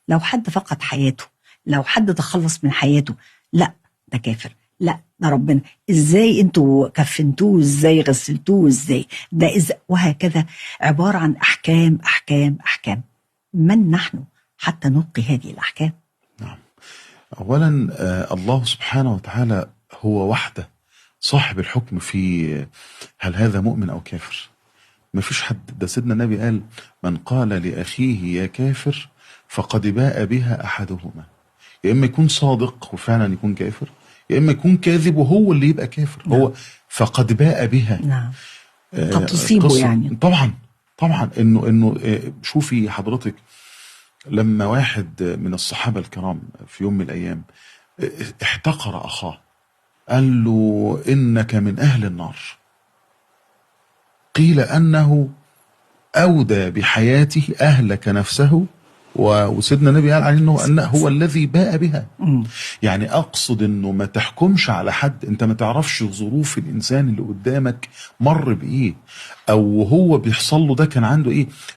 لو حد فقد حياته، لو حد تخلص من حياته، لا ده كافر، لا ده ربنا، ازاي انتوا كفنتوه، ازاي غسلتوه، ازاي ده ازاي، وهكذا. عبارة عن احكام احكام احكام. من نحن حتى نلقي هذه الاحكام؟ نعم. اولا الله سبحانه وتعالى هو وحده صاحب الحكم في هل هذا مؤمن او كافر. ما فيش حد. ده سيدنا النبي قال: من قال لاخيه يا كافر فقد باء بها احدهما. يا اما يكون صادق وفعلا يكون كافر، يا اما يكون كاذب وهو اللي يبقى كافر. نعم. هو فقد باء بها. نعم. قد تصيبه يعني. طبعا طبعا. انه شوفي حضرتك، لما واحد من الصحابة الكرام في يوم من الايام احتقر اخاه، قال له: انك من اهل النار. قيل انه اودى بحياته، اهلك نفسه، وسيدنا النبي قال عليه انه هو الذي باء بها. يعني اقصد انه ما تحكمش على حد، انت ما تعرفش ظروف الانسان اللي قدامك مر بايه، او هو بيحصل له ده كان عنده ايه.